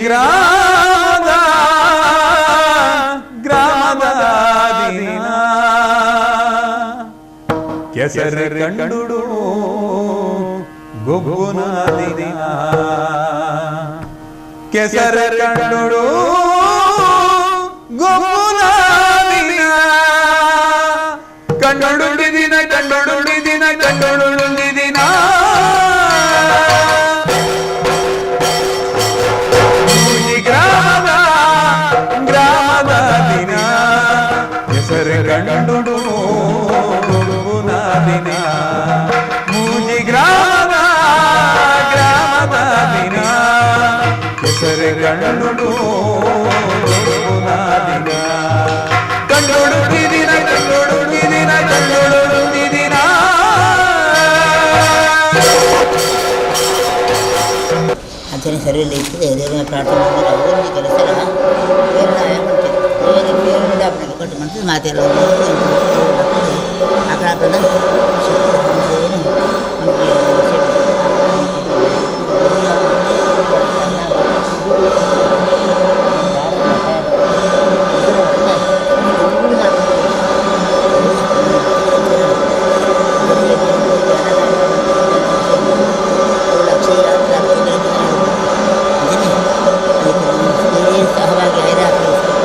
ಗ್ರಾಮದ ಗ್ರಾಮದ ದಿನ ಕೆಸರು ಕಂಡುಡು ಗೊಬ್ಬುನ ದಿನ ಕೆಸರು ಕಂಡುಡು ಗೊಬ್ಬುನ ದಿನ ಕಂಡುಡು ದಿನ ಕಂಡುಡು ದಿನ ಕಂಡುಡು ದಿನ ಗ್ರಾಮದ ಗ್ರಾಮದ ದಿನ ಹೆಸರು ಕಂಡುಡು ಗೊಬ್ಬುನ ದಿನ ಮೂಜಿ ಗ್ರಾಮದ ಗ್ರಾಮದ ದಿನ ಹೆಸರು ಕಂಡುಡು ಗೊಬ್ಬುನ ದಿನ ಕಂಡುಡು ದಿನ ಕಂಡುಡು ದಿನ ಕಂಡುಡು ದಿನ. ಅಂಚನೆ ಸರಿಯಲ್ಲಿ ಇರ್ತದೆ ದೇವರ ಪ್ರಾರ್ಥನೆ ಮಾಡಿದ್ರೆ ಅವರೊಂದು ಕೆಲಸ ಕೊಟ್ಟು ಮಾಡ್ತದೆ ಮಾತೆಲ್ಲ ಅಕಡೆ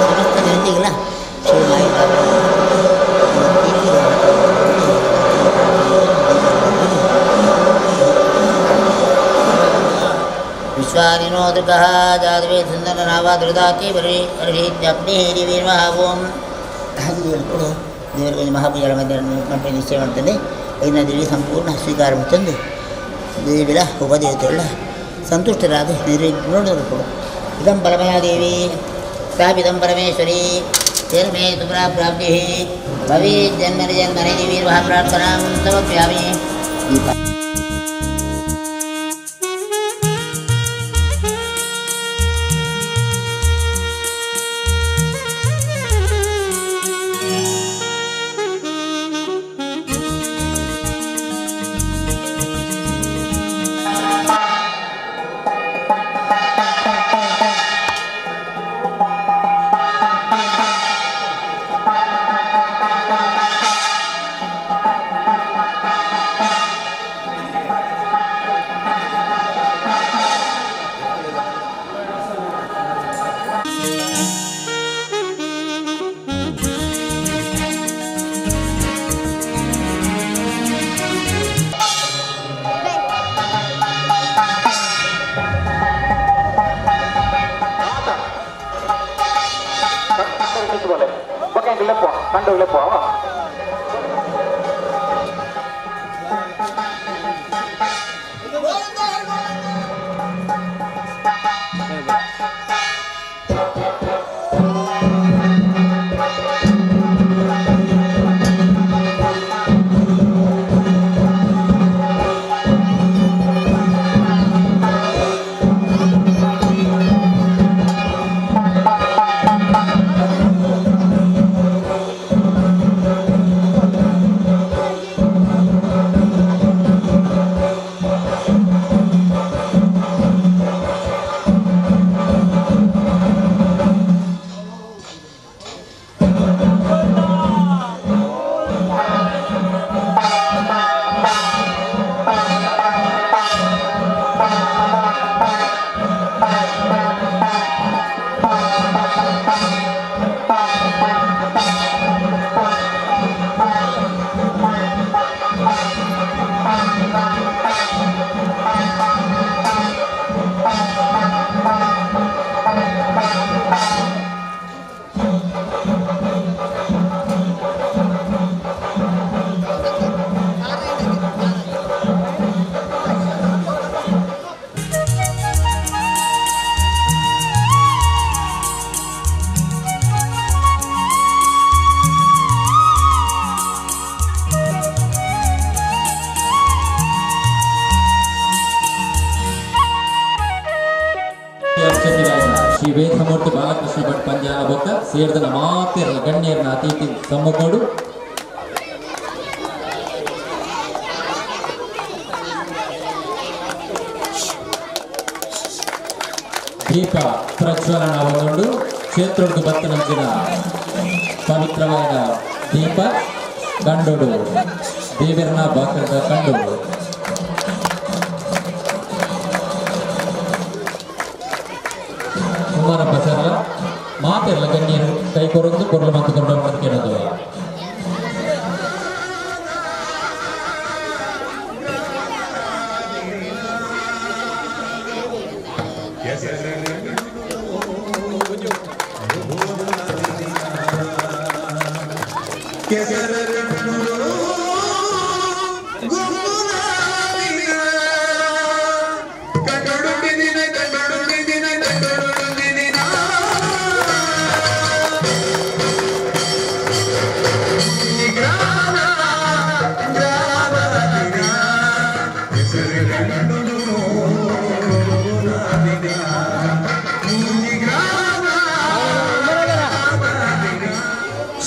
ಸಮಸ್ತ ಜನತೆಗೆಲ್ಲ ವಿಶ್ವಾನಿನೋ ದುರ್ಗಃ ಜಾತವೇ ಸುಂದರನಾವಾದೃದಾತಿ ಬರಿ ಅರ್ಹೀತ್ಯಗ್ನಿಃ ಓಂ. ದೇವರು ದೇವರಿಗೆ ಮಹಾಪೂಜೆ ಮಧ್ಯಾಹ್ನ ನಿಶ್ಚಯ ಮಾಡ್ತದೆ. ಐದನೇ ದೇವಿ ಸಂಪೂರ್ಣ ಸ್ವೀಕಾರ ತಂದು ದೇವಿರ ಉಪದೇವತೆಗಳ ಸಂತುಷ್ಟರಾದ ನಿರ್ವಿಘ್ನೋಡು. ಇದಂ ಪರಮಯಾದೇವಿ ಸ್ಥಾಪಿತಂ ಪರಮೇಶ್ವರಿ ತೇರ್ಮೇ ತುಮ್ರಾ ಪ್ರಾಪ್ತಿ ಭವೇತ್ ಜನ್ಮನಿ ಜನ್ಮನಿ ದೇವಿ ಮಹಾಪ್ರಾರ್ಥನಾಂ ಸಮರ್ಪಯಾಮಿ. ದೀಪ ಶ್ರೀ ವೇದಮೂರ್ತಿ ಬಾಲಕೃಷ್ಣ ಭಟ್ ಪಂಜಾಲ ಬೊಕ್ಕ ಸೇರ್ದನ ಮಾತೆರ್ಲ ಗಣ್ಯರ್ನ ಅತಿಥಿ ಸಮ್ಮುಖೋಡು ದೀಪ ಪ್ರಜ್ವಲನ ಒಂದು ಕ್ಷೇತ್ರದ ಬತ್ತನಂಚಿನ ಪವಿತ್ರವಾದ ದೀಪ ಕಂಡೋಡು ದೇವರನ ಬಾಕರದ ಕಂಡೋಡು. ಕುಮಾರಪ್ಪ ಸರ್ಲ ಮಾತೆಲ್ಲ ಗಣ್ಯರು ಕೈ ಕೊರೊಂದು ಕೊರಲು ಮತ್ತು ಕೊಂಡು ಕೇಳೋದು.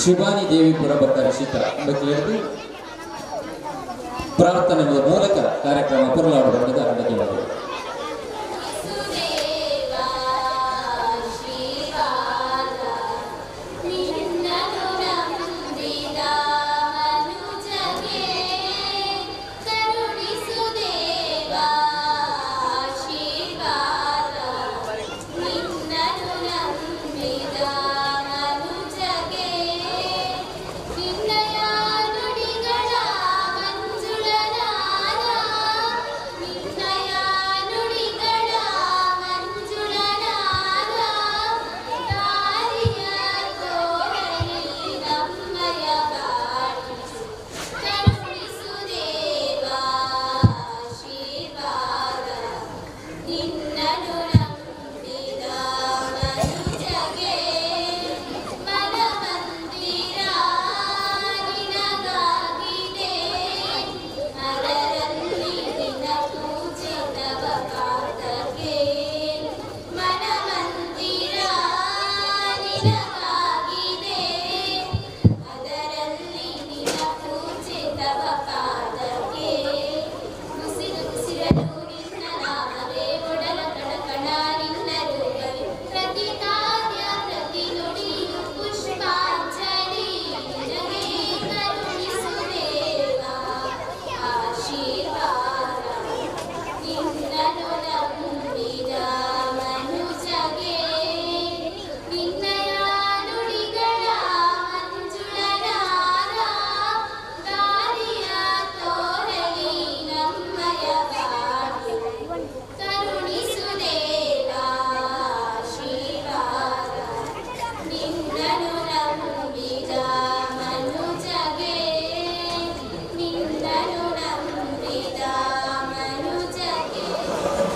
ಶಿವಾನಿ ದೇವಿಪುರ ಭಕ್ತ ರಕ್ಷಿತ ಬಗ್ಗೆಯಲ್ಲಿ ಪ್ರಾರ್ಥನೆ ಮೂಲಕ ಕಾರ್ಯಕ್ರಮ ಪುರಲಾಡುವಂಥದ್ದು ಅನುಮತಿ.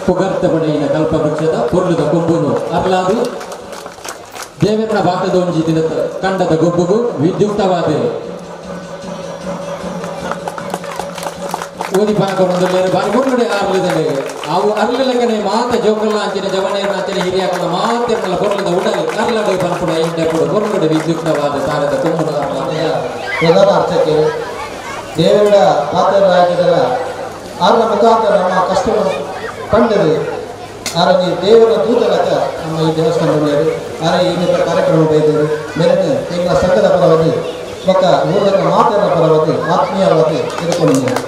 ಪುಗರ್ತಪಡೆಯಿನ ಕಲ್ಪವೃಕ್ಷದ ಪೊರ್ಲುದ ಕೊಂಬುನು ಅರ್ಲಾದು ದೇವರನ ಬಾಕದ ಒಂಜಿ ದಿನದ ಕಂಡದ ಗೊಬ್ಬುಗು ವಿದ್ಯುಕ್ತವಾದ ಓದಿ ಪನಕೊಂದು ಬಾರಿ ಕೊರ್ಲುಡೆ ಅರ್ಲುದಲೆ ಅವು ಅರ್ಲಲಕನೆ ಮಾತ ಜೋಕಲ್ಲ ಅಂಚಿನ ಜವನೇನ ಅಂಚಿನ ಹಿರಿಯಾಕಲ ಮಾತೆರ್ನಲ ಪೊರ್ಲುದ ಉಡಲ್ ಅರ್ಲಡು ಪನ್ಪುಡ ಇಂಡೆಪುಡು ಪೊರ್ಲುಡೆ ವಿದ್ಯುಕ್ತವಾದ ತಾರದ ಕೊಂಬುನು ಅರ್ಲಾದ. ಪ್ರಧಾನ ಅರ್ಚಕರು ದೇವರ ಪಾತ್ರರಾಗಿದ್ದರ ಆರನ ಮುಖಾಂತರ ನಮ್ಮ ಕಷ್ಟವನ್ನು ಕಂಡರು ಆರನೇ ದೇವರ ದೂತಲಕ ನಮ್ಮ ಈ ದೇವಸ್ಥಾನದಲ್ಲಿ ಆರ ಈ ಕಾರ್ಯಕ್ರಮ ಬೈದರು ಮೇರೆ ಎಂಗಳ ಸಂಘದ ಪರವಾಗಿ ಬೊಕ್ಕ ಊರದ ಮಾತೆಯ ಪರವಾಗಿ ಆತ್ಮೀಯವಾಗಿ ತಿಳ್ಕೊಂಡಿದ್ದೇನೆ.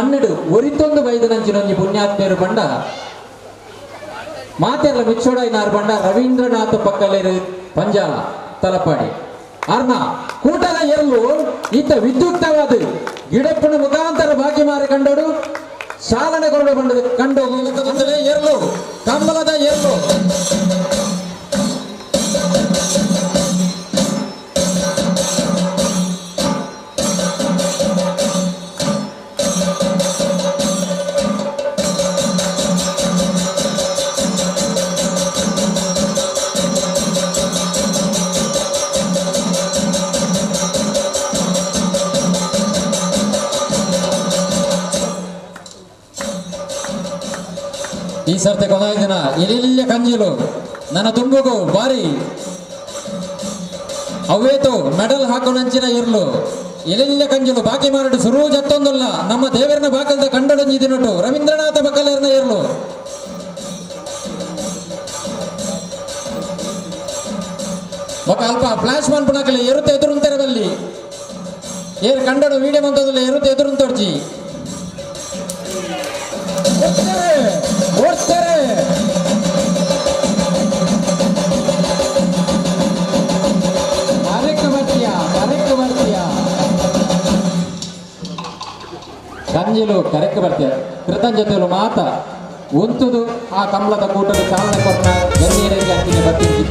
ಮಣ್ಣುಡು ಒರಿತೊಂದು ಬೈದನಂಚಿನೊಂಜಿ ಪುಣ್ಯಾತ್ಮೇರು ಪಂಡ ಮಾತೆರ್ಲ ಮಿಚ್ಚೋಡೈನಾರು ಪಂಡ ರವೀಂದ್ರನಾಥ ಪಕ್ಕಲೇರು ಪಂಜಾಲ ತಲಪಾಡಿ ಅರ್ನ ಕೂಟದ ಎಲ್ಲು ಈತ ವಿದ್ಯುಕ್ತವಾದ ಗಿಡಪ್ಪನ ಮುಖಾಂತರ ಬಾಕಿ ಮಾರಿ ಕಂಡೋಡು ಚಾಲನೆ ಕೊರಡು ಬಂಡದ ಕಂಡು ಎರ್ಲು ಕಂಬಲದ ಎರ್ಲು ಈ ಸರ್ತಿ ಕೊನೆಯ ದಿನ ಎಲೆಲ್ಲ ಕಂಜಿಲು ನನ್ನ ತುಂಬುಗು ಬಾರಿ ಅವ್ವೇತು ಮೆಡಲ್ ಹಾಕೋಣಂಚಿನ ಇರ್ಲು ಎಲೆಲ್ಲ ಕಂಜಿಲು ಬಾಕಿ ಮಾರಡು ಸುರು ಜತ್ತೊಂದಲ್ಲ ನಮ್ಮ ದೇವರನ ಬಾಕಲ್ದ ಕಂಡೊಡಂಜಿ ದಿನಟು ರವೀಂದ್ರನಾಥ ಬಕಲೇರ್ನ ಇರ್ಲು ಬೊಕ ಅಲ್ಪ ಫ್ಲಾಶ್ ಮನ್ಪುಣಕಲೆ ಎರುತ ಎದುರುಂತೆರದಲ್ಲಿ ಏರು ಕಂಡಡು ವೀಡಿಯೋ ಮಂತದಲ್ಲಿ ಎರುತ ಎದುರುಂತೊಡ್ಜಿ ಓಡ್ತಾರೆ ಕರೆಕ್ಟ್ ಬರ್ತೀಯ ಕರೆಕ್ಟ್ ಬರ್ತೀಯ ಕಂಜಿಲು ಕರೆಕ್ಟ್ ಬರ್ತೀಯ ಕೃತಜ್ಞತೆಲು ಮಾತ ಉಂತುದು ಆ ಕಮಲದ ಕೂಟದ ಚಾಲನೆ ಕೊಟ್ಟ ಗಣ್ಯರಿಗೆ ಅಂಚಿನ ಬರ್ತೀನಿ.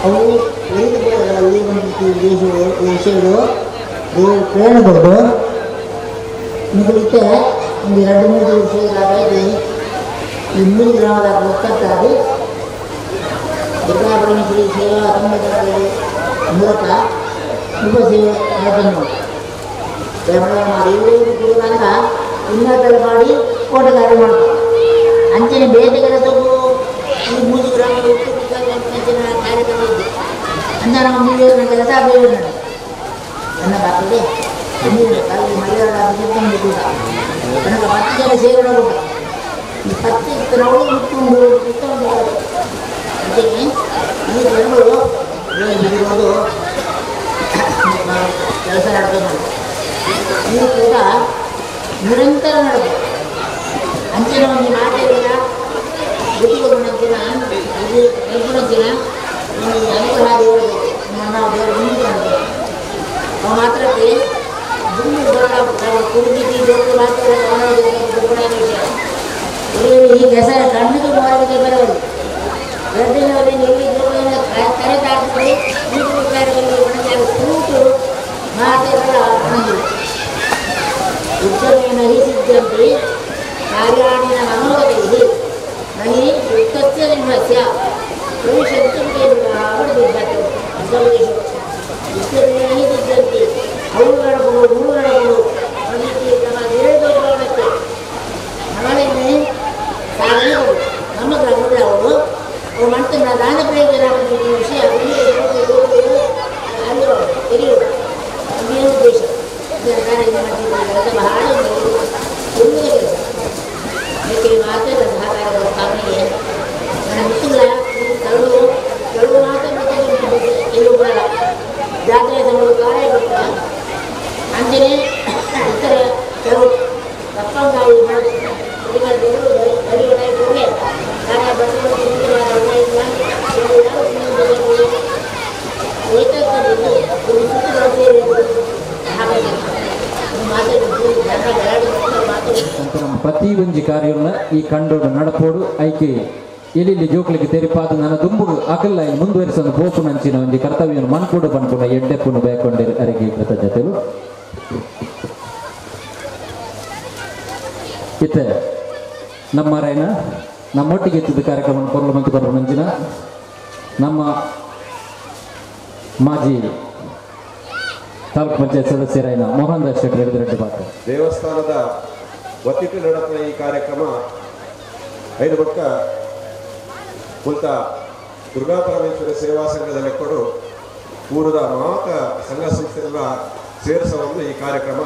ಅವು ವಿಷಯಗಳು ದೇವರು ಪ್ರೇರಣೆ ಕೊಡೋದು ಮಿಗುಲಿಕ್ಕೆ ಒಂದು ಎರಡು ಮೂರು ವಿಷಯಗಳಾಗಿ ಈ ಮೂರು ಗ್ರಾಮದ ಒಕ್ಕಟ್ಟಾಗಿ ದುರ್ಗಾ ಪರಮೇಶ್ವರಿ ಸೇವಾ ಸಂಘಟನೆಗಳ ಮೂಲಕ ಉಪಸೇವೆ ನಡೆಸನ್ನು ವ್ಯಾಪಾರ ಮಾಡಿ ಎಲ್ಲರಿಗೂ ಕೂಡ ಉನ್ನತರ ಮಾಡಿ ಕೋಟೆಗಾರ ಮಾಡ್ತಾರೆ. ಅಂಚಿನ ಬೇರೆ ಕೆಲಸಕ್ಕೂ ಈ ಮೂರು ಗ್ರಾಮದ ಒಕ್ಕೂಟದ ಕಾರ್ಯಕ್ರಮ ಇದೆ ಅಂತ ನಮ್ಮ ಮೂರು ಕೆಲಸ ಬೇರೆ ನನ್ನ ಬಾಕಿಗೆ ಮಲಯಾಳ ಕೂಡ ನನಗೆ 10 ಜನ ಸೇರೋಣ ಕೂಡ ಈ 10 ಇತ್ತನವರು ಮುಟ್ಟುಂಡು ಅಂತೆಯೇ ಈ ಜನಗಳು ಇರೋದು ಕೆಲಸ ನಡೆಸೋದು ಈ ಕೂಡ ನಿರಂತರ ನಡೆದು ಅಂಚಿನ ಒಂದು ಮಾತೆಲ್ಲ ಗುತ್ತಿಗೊಬ್ಬನಂಚಿನ ಇದು ಕಲ್ಪನಂಚಿನ ಒಂದು ಅನುಗ್ರಹ ದೇವರು ನಾವು ದೇವರು ಮುಂದೆ ಅವು ಮಾತ್ರಕ್ಕೆ ಈ ಕೆಲಸ ಕಣ್ಣಿಗೆ ಮಾರಕ್ಕೆ ಬರೋದು ಕೂತು ಮಾತೆಗಳ ಉತ್ತರೇಣ ಹಿ ಸಿದ್ಧಂತಿ ಕಾರ್ಯಾಣಿ ಮನೋಗತೈಃ ನಹಿ ಯುಕ್ತಸ್ಯ ನಿಮ್ಮಸ್ಯ ಉತ್ತರೇಣ ಹಿ ಸಿದ್ಧಂತಿ ಅವುಗಳು ಮೂರುಗಳು ನಮ್ಮ ಗ್ರಾಮದ ಅವರು ಅವ್ರು ಮಾಡ್ತಾರೆ ದಾನ ಪ್ರಯೋಜನ ವಿಷಯ ತಿಳಿಯುವುದು ಉದ್ದೇಶ ಸರ್ಕಾರ ಇದು ಮಾಡ್ತಿದ್ದಾರೆ ಬಹಳ ಒಂದು ಕೆಲಸ. ಅದಕ್ಕೆ ಮಾತ್ರ ಸಹಕಾರ ಸ್ಥಾಪನೆಗೆ ನನ್ನ ಮಿತ್ರಗಳ ತರಳು ತರಳು ಮಾತ್ರ ಎಲ್ಲೂ ಬರಲ್ಲ ಜಾತ್ರೆ ಸಮಯ ಕಾರ್ಯ ಬರ್ತಾರೆ. ಅಂತೆಯೇ ಇತರ ಕೆಲವು ತಪ್ಪಂಗಾಯಿ ಮಾಡೋದು ಪ್ರತಿ ಒಂಜಿ ಕಾರ್ಯನ್ನ ಈ ಕಂಡೋಡು ನಡಪೋಡು ಐಕೆ ಎಲ್ಲಿ ಜೋಕ್ಲಿಗೆ ತೆರಿಪಾದ ನನ್ನ ದುಂಬುಗು ಅಗಲ್ಲ ಮುಂದುವರಿಸಲು ಬೋಪು ನಂಚಿನ ಒಂಜಿ ಕರ್ತವ್ಯವನ್ನು ಮನ್ಪುಡು ಪನ್ಪುನ ಎಡ್ಡೆಪ್ಪುನು ಬೇಕೊಂಡೆ ಅರಿಗೆ ಕೃತಜ್ಞತೆಲು. ಇತ್ತೆ ನಮ್ಮ ರಾಯನ ನಮ್ಮೊಟ್ಟಿಗೆ ಇತ್ತಿದ್ದ ಕಾರ್ಯಕ್ರಮ ಕೊರಲು ಮಂತಿ ಕೊರಲು ಮಂಚಿನ ನಮ್ಮ ಮಾಜಿ ತಾಲೂಕು ಪಂಚಾಯತ್ ಸದಸ್ಯರಾಯನ ಮೋಹನ್ ದಾಸ್ ಶೆಟ್ಟಿ ರೆಡ್ಡಿ ಬಾತು. ದೇವಸ್ಥಾನದ ವತಿಟ್ಟು ನಡೆದ ಈ ಕಾರ್ಯಕ್ರಮ ಐದು ಬೊಕ್ಕ ಮುಲ್ತ ದುರ್ಗಾ ಪರಮೇಶ್ವರ ಸೇವಾ ಸಂಘದ ಲೆಕ್ಕಡು ಊರದ ಮಾತ ಸಂಘ ಸಂಸ್ಥೆಗಳ ಸೇರಿಸವನ್ನು ಈ ಕಾರ್ಯಕ್ರಮ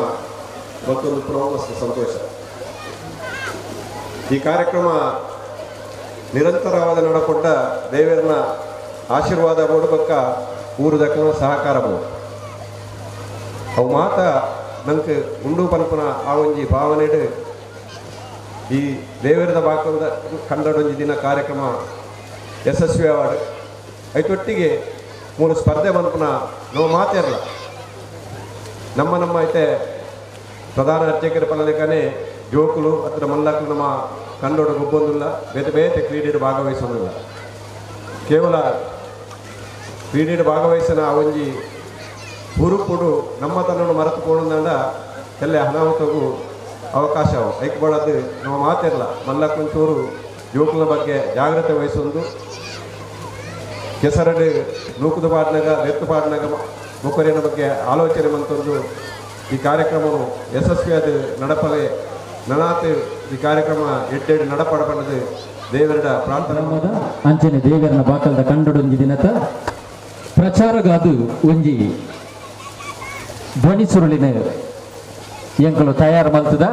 ಮತ್ತೊಂದು ಪ್ರಮುಖ ಸಂತೋಷ. ಈ ಕಾರ್ಯಕ್ರಮ ನಿರಂತರವಾದ ನಡಕೊಂಡ ದೇವರನ್ನ ಆಶೀರ್ವಾದ ಕೊಡಬೇಕ, ಊರುದಕ್ಕನ ಸಹಕಾರ ಬೋದು. ಅವು ಮಾತ ನಂಗೆ ಉಂಡು ಪನ್ಪುನ ಆ ಒಂಜಿ ಭಾವನೆಡು ಈ ದೇವರದ ಬಾಕದ ಕಂಡಡೊಂಜಿ ದಿನ ಕಾರ್ಯಕ್ರಮ ಯಶಸ್ವಿ ಅವಾರ್ಡ್ ಐತೊಟ್ಟಿಗೆ ಮೂರು ಸ್ಪರ್ಧೆ ಮನ್ಪುನ ನಾವು ಮಾತಿರಲ್ಲ. ನಮ್ಮ ನಮ್ಮ ಐತೆ ಪ್ರಧಾನ ಅರ್ಚಕರ ಪಲಲೇಖನೇ ಜೋಕುಲು ಹತ್ರ ಮಲ್ಲಕ್ಕಲು ನಮ್ಮ ಕಂಡೋಡು ಗೊಬ್ಬೊಂದಿಲ್ಲ, ಬೇತೆ ಬೇತೆ ಕ್ರೀಡೆಯು ಭಾಗವಹಿಸೋದಿಲ್ಲ. ಕೇವಲ ಕ್ರೀಡೆಯು ಭಾಗವಹಿಸನ ಆ ಒಂಜಿ ಹುರುಪುಡು ನಮ್ಮ ತನ್ನನ್ನು ಮರೆತುಕೊಂಡ ಎಲ್ಲ ಅನಾಹುತಗೂ ಅವಕಾಶ ಐಕ್ಬಾಳದು ನಮ್ಮ ಮಾತಿರಲ್ಲ. ಮಲ್ಲಕ್ಕೊಂಚೂರು ಜೋಕುಲ ಬಗ್ಗೆ ಜಾಗ್ರತೆ ವಹಿಸೊಂದು ಕೆಸರಡು ನೂಕುದು ಪಾಡ್ನಾಗ ಬೆತ್ತು ಪಾಡ್ನಾಗ ಮುಖರಿನ ಬಗ್ಗೆ ಆಲೋಚನೆ ಮಂತೊಂದು ಈ ಕಾರ್ಯಕ್ರಮವು ಯಶಸ್ವಿಯಾದ ನಡಪಲೆ ನನಾತ್ ಈ ಕಾರ್ಯಕ್ರಮ ಎಡ್ಡೆಡ್ ನಡಪಡ ಪಂಡದು ದೇವರ ಪ್ರಾರ್ಥನೆ. ಅಂಚನೆ ದೇವರನ ಬಾಕಲ್ದ ಕಂಡೊಡೊಂಜಿ ದಿನತ ಪ್ರಚಾರಗಾದು ಒಂಜಿ ಧ್ವನಿ ಸುರುಳಿನ ಎಂಕಲು ತಯಾರು ಮಲ್ತದ